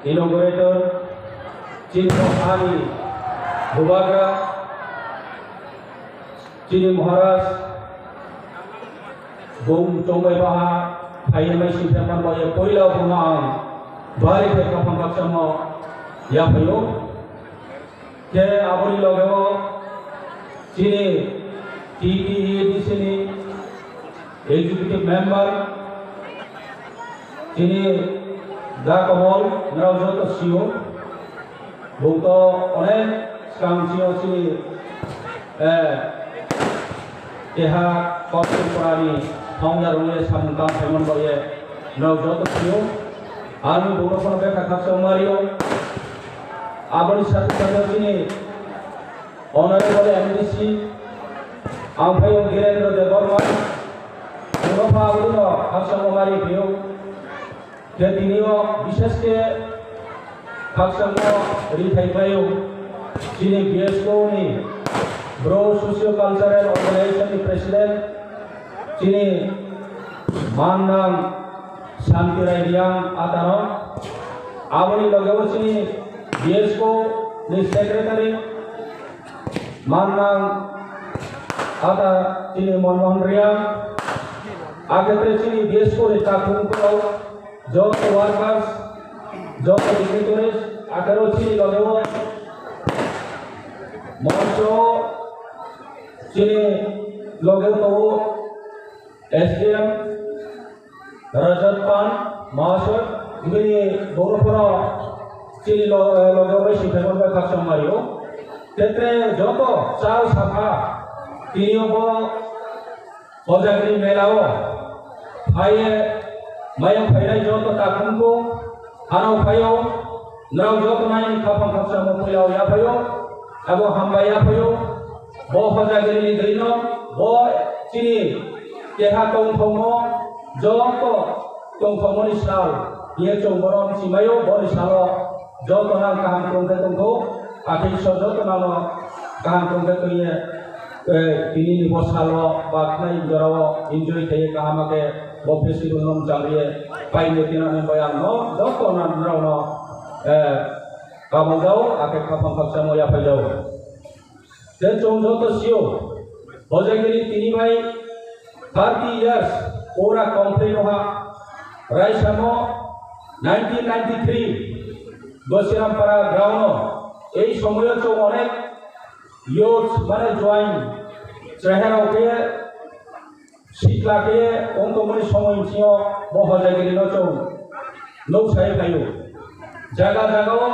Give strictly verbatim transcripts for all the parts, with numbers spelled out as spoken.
Inaugurator, chini ani bubagra, chini Maharaj, bung chongbai baha, phaiyamai singsa manbai poila bung ang bari khe kaphang baksa mo yaphaio. Khe aboni logeo chini T T A D C ni executive member, chini da Komol, nrao joto sio, bung to onek swkang sio chini, eh, keha kok Tripura ni founder wngwi samung tang phaimani bagwi nrao joto sio, ani bung no phano bekha khaksa mario, aboni sate sate chini Honorable M D C, Amphaiyong Dhirendra Debbarma, Munofa Abuno, Khakchangma Mari Phiyok, khe tinio bishesh khe Khakchangma rithai khlaio, chini B S K ni Bro Socio Cultural Organization ni President, chini mannang Santi Rai Riang Atano, aboni logeo chini B S K ni Secretary, Mannang ata chini Manmohan Reang, akhe chini B S K ni takhum kwrwng, joto workers, joto dignitaries, akhero chini logeo moncho chini logeo tongo S D M, Rajat Pan Mahasoy, bini boro phoro chini lo-, eh, loge bai singkhaimani bai khakchang mario. Tetre joto chal sakha, tini bo Hojagiri mela o phaiye mayang phainai joto takhumko hanao phaio. Norok joto nai khapang khakchangma puilao yaphaio, abo hambai yaphaio. Bo Hojagiri ni dino, bo chini keha tongthokmo, joto tongthokmoni sal, ye chwng borom chimaio, boni salo joto nang kaham tongkhe tongthok, athik so joto nangno kaham tongkhe tongye, eh, tini ni bo salo, baknai jorao enjoy khaiye kaham khe bo festival no mchang ye, paine tinani bayang no, joto nang rao no, eh, Kabang jao, ake khapang khakchangma yaphai jao. Tei chwng joto sio, Hojagiri tini bai thirty years pura complete oha. Raisamo nineteen ninety-three Gosirampara ground o, ei somoyo chwng onek youth mane join chehera uke Sikla khe wng tongmani somoi bisingo bo Hojagiri no chwng nuk sai phaio. Jaga jaga o,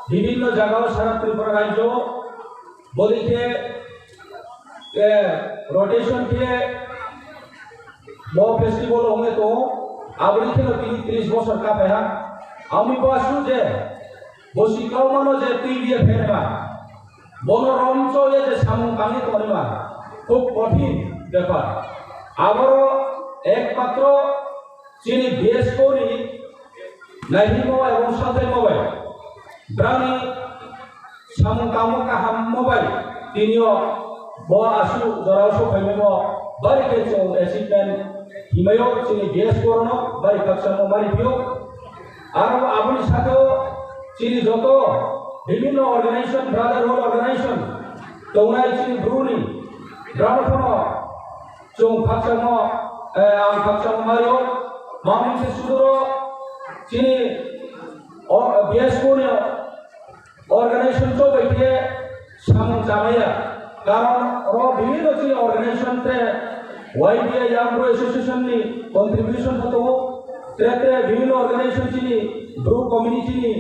bibinno jaga o sara Tripura rajyo o bodi khe, eh, rotation khe bo festival wngwi tongo. Aboni khe no tini tris bosor kaphai ha. Ami bo asu je bo siklao mano je twi biya pherma. Bono romcho ye je samung tangwi tongma khub kothin bepar. Aboro ekmatro chini B S K ni naihimo ebong sajaimo bai, brani samung tangmo kahammo bai, tinio bo asu jorao sokhaimimo bari khe chwng achievement himaio chini B S K no bari khakchangma mari phio. Aro aboni sakao chini joto bibinno organization, brotherhood organization tongnai chini bruni, brano phano chwng khakchangma, eh, ang khakchangma mario, mamung se suduro chini o B S K ni organization chobaikhye samung chamaya. Karon oro bibinno chini organization te Y B A Young Bru Association ni contribution bo tongo. Tre tre bibinno organization chini Bru community ni,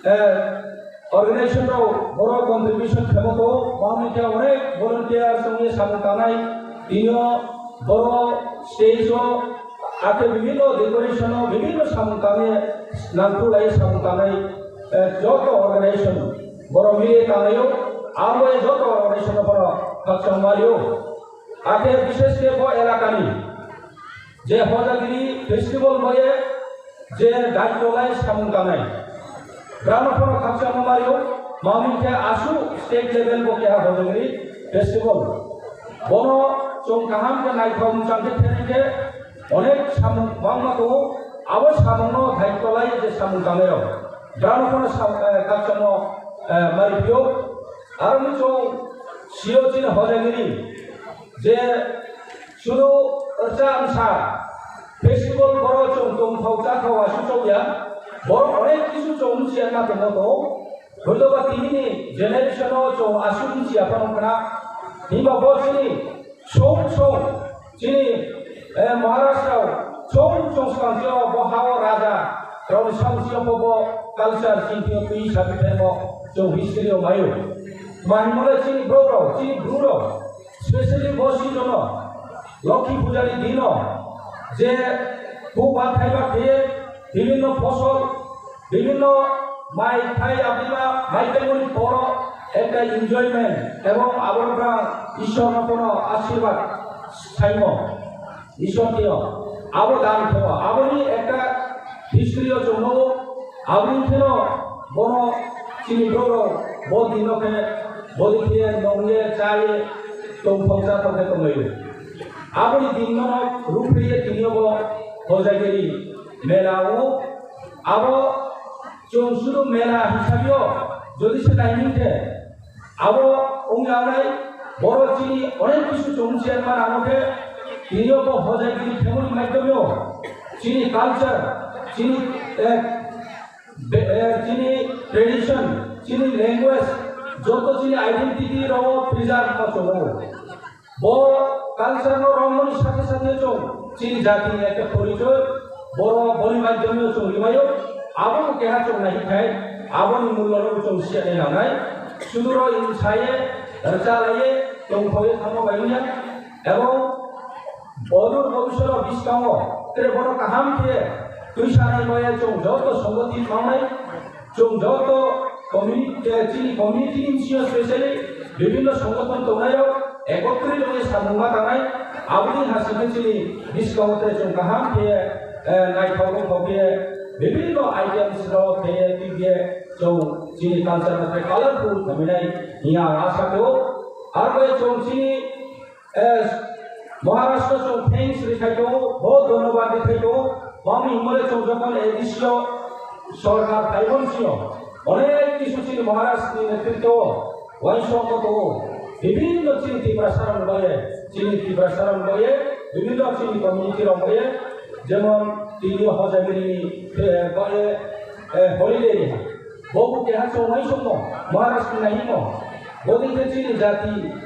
eh, organization rok boro contribution khemo tongo. Mamung khe onek volunteer chongye samung tanai. Tino boro stage o ake bibinno decoration o bibinno samung tangye nangkuk lai samung tanai. Eh, joto organization borok mili tanglaio, abo joto organization no bono khakchang mario. Akhe bishesh khe bo elakani je Hojagiri festival boye je daityo lai samung tanai, brano bono khakchang mario, mamung khe asu state level bo keha Hojagiri festival. Bono chwng kaham khe naithok mchang khe thani khe onek samung bangma tongo. Abo samungno daityo lai je samung tangnai rok. Brano kono sam-, eh, kakchamo, eh, mari phiyok. Aro ni chong sio chini hojagiri je sudu rcha amsa festival boro chong tong thau cha thau asu chong ya. Boro onek kisu chong siya na tong to. Hoito ba tini ni generation o chong asu siya pa nong kana. Himba bo chini Song song, chini, eh, Maharaj rao, song song swkang sio bo hao raja, rao ni song sio bo bo culture, chini twi sabi themo, chong history o mayo. Mahimole chini bro rao, chini bru rao, specially bo season o, Lokhi Puja ni din o, je, bu ba thai ba khe, bibhinno phosol, bibhinno mai thai abima mai tengmoni poro ekta enjoyment ebong aboni bwrang Ishwar no kono ashirbad saimo Ishwar tio abo dan khemo aboni ekta history o chwngno aboni kheno bono chini bro rok bo dino khe bodi khe nongye chaye tongthok chathok khe tonglaio. Aboni dinno ruphiye tiniyo bo hojagiri mela o Abo chwng sudu mela hisabio jodi se naiming khe, abo wngya wngnai borok chini onek kisu chwng chairman amo khe tiniyo bo hojagiri khemoni maidhyomeo chini culture, chini, eh, be-, eh, chini tradition, chini language, joto chini identity rok preserve ma chwngo. Bo culture no romnani sakhe sakhe chwng chini jati ni ekta porichoi, boro boni maidhyome chwng rimaio, abo no keha chwng nahi khai, abo ni mullo no chwng siya nai nangnai, suduro in saye, rwcha laiye, tongthoye thangma bai wngya, ebong odur bobisoro biskango, tere bono kaham khe, twi sanai maya chwng joto songoti mangnai, Chwng joto community, eh, chini community ni bisingo specially bibhinno songothon tongnairok ekotrit wngwi samung ma tangnai, aboni hasingkhe chini bwskango tei chwng kaham khe, eh, naithok wngthok khe bibhinno items rok khe twi khe chwng chini culture no tei colorful khaminai hiya ang asa kho. Aro bai chwng chini Eh, Maharashtra chwng thanks rwthai tongo, bo dhonnobad rwthai tongo. Mami himole chwng jokhon A D C o sorkar phaimon sio, onek kisu chini Maharashtra ni netritwo o uansukma tongo. Bibhinno chini Tiprasa rokni bagwi, chini Tiprasa rokni bagwi, bibhinno chini community rok bagwi, jemon tini Hojagiri ni, eh, bagwi, eh, holiday ni ha. Bo bo keha chwng uansukmo, Maharashtra ni naihimo. Bo dikhe chini jati,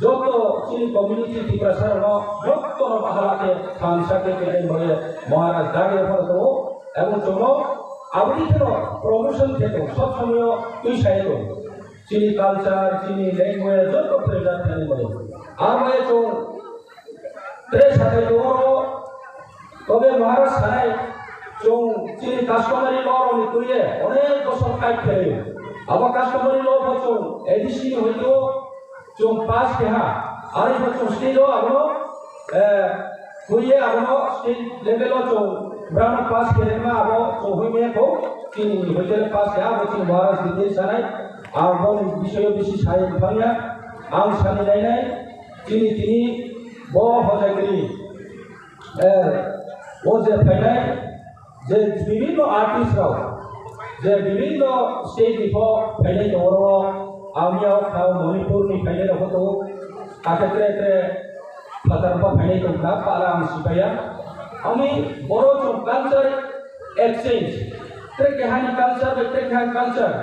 Joto chini community Tiprasa rokno jotono bahala khe thansa khe khe bai Maharaj dagi phano tongo, ebong chwngno aboni kheno promotion khe tongo, sob somoyo twi sai tongo. Chini culture, chini language joto preserve khainani bagwi. Aro bai chwng tre sathai tongo, Tobe Maharaj sanai, chwng chini customary law rokni twiwi onek bosor fight khlaio. Abo customary law bo chwng A D C ni hoito chwng pass khe ha. Ari bo chwng state o abono, eh, huye abono state level o chwng brano pass khe rema abo chwng huime kho chini hoite pass khe abo chini Maharaj ni twi sanai. Abo ni bisoyo bisi sai thangya. Ang sani nainai chini tini bo Hojagiri Eh, o je phainai, je bibhinno artist rok, je bibhinno state ni pho phainai tongo, oro ang ya kha Manipur ni phainai rok tongo, akhe tre tre phatar pho phainai tong kha, pala ang sibaya. Ami boro chwng culture exchange, tre keha ni culture bai tre keha culture,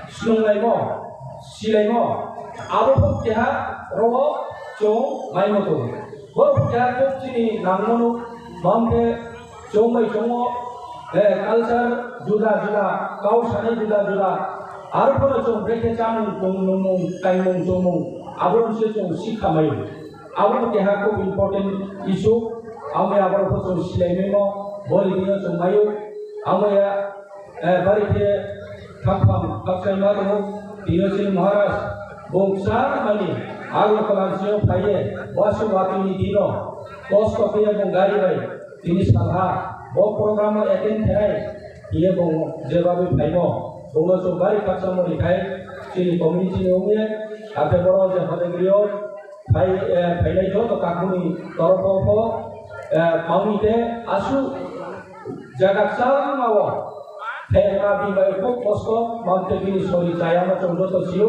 snung laimo, si laimo, abo pho keha rok chwng maimo tongo. Borok keha kok chini nangmano, bangkhe chwng bai chwngo, eh, culture juda juda, kau sanai juda juda, aro phano chwng brekhe chamung, tong-, nungmung, kaimung, chumung, abo se chwng sikha maio. Abo keha kok important issue, amo abo pho chwng silai maimo, boni bini chwng maio, amo ya, eh, bari khe Thangphang khakchangma tongo, tini chini Maharaj, bo kisa mani, Agartala sio phaiye, wasu watwi ni dino, kosto khe bo gari bai, tini salha, bo program o attend khainai, iye bo jebabe phaimo, bono chwng bari khakchangma rikhai, chini community ni wngye, ate boro je Hojagiri o phai, eh, phainai joto kakuni toropo pho, eh, mangni te asu, Jaga kchangma o pherma bini bai khub kosto mante bini sori chayama chwng joto sio.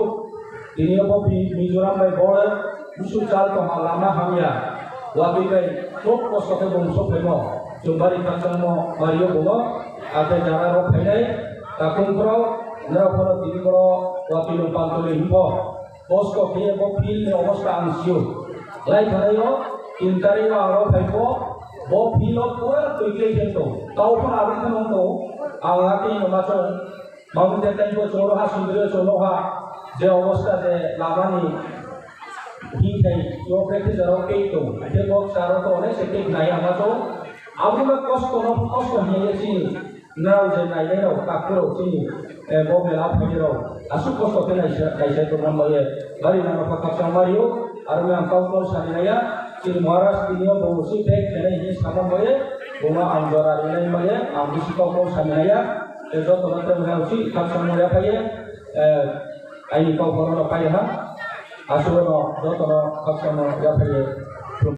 Tini bo bi Mizoram bai border busu chal tongma lama hamya. Watwi bai khub kosto khe bung sok phaimo. Chwng bari khakchangmo mario bono. Ate jaga rok phainai takung phro nero phro tini boro watwi lung pantuli himpo. Bosko khe bo field ni obostha ang sio. Lai thanaio tin tarik o ang rok phaikho, bo field o pura twi klai khe tong. Tao phano aboni kheno wng tong. Ang a tei no ma chong. Mamung te tei bo choro ha sundrio cholo ha. Je obostha je lama ni hing thai jo practice rok tei tong. Te bo charo to onek se tei nai ama chong. Aboni ma kosto no kosto hinye chini. Nrao je nainai rok, takhuk rok chini, eh, bo mela phaini rok, aswk kosto khe naisa, naisa tongma baye, bari nang kha khakchang mario, aro ang kau kau sani naiya, chini Maharaj tini o bo si bag khenai hi sama baye, bono ang jora rinai baye, ang bisi kau kau sani naiya, eh, joto no tei nang si khakchang maria phaye, eh, aini kau bono no phaye ha, aswk no joto no khakchang maria phaye.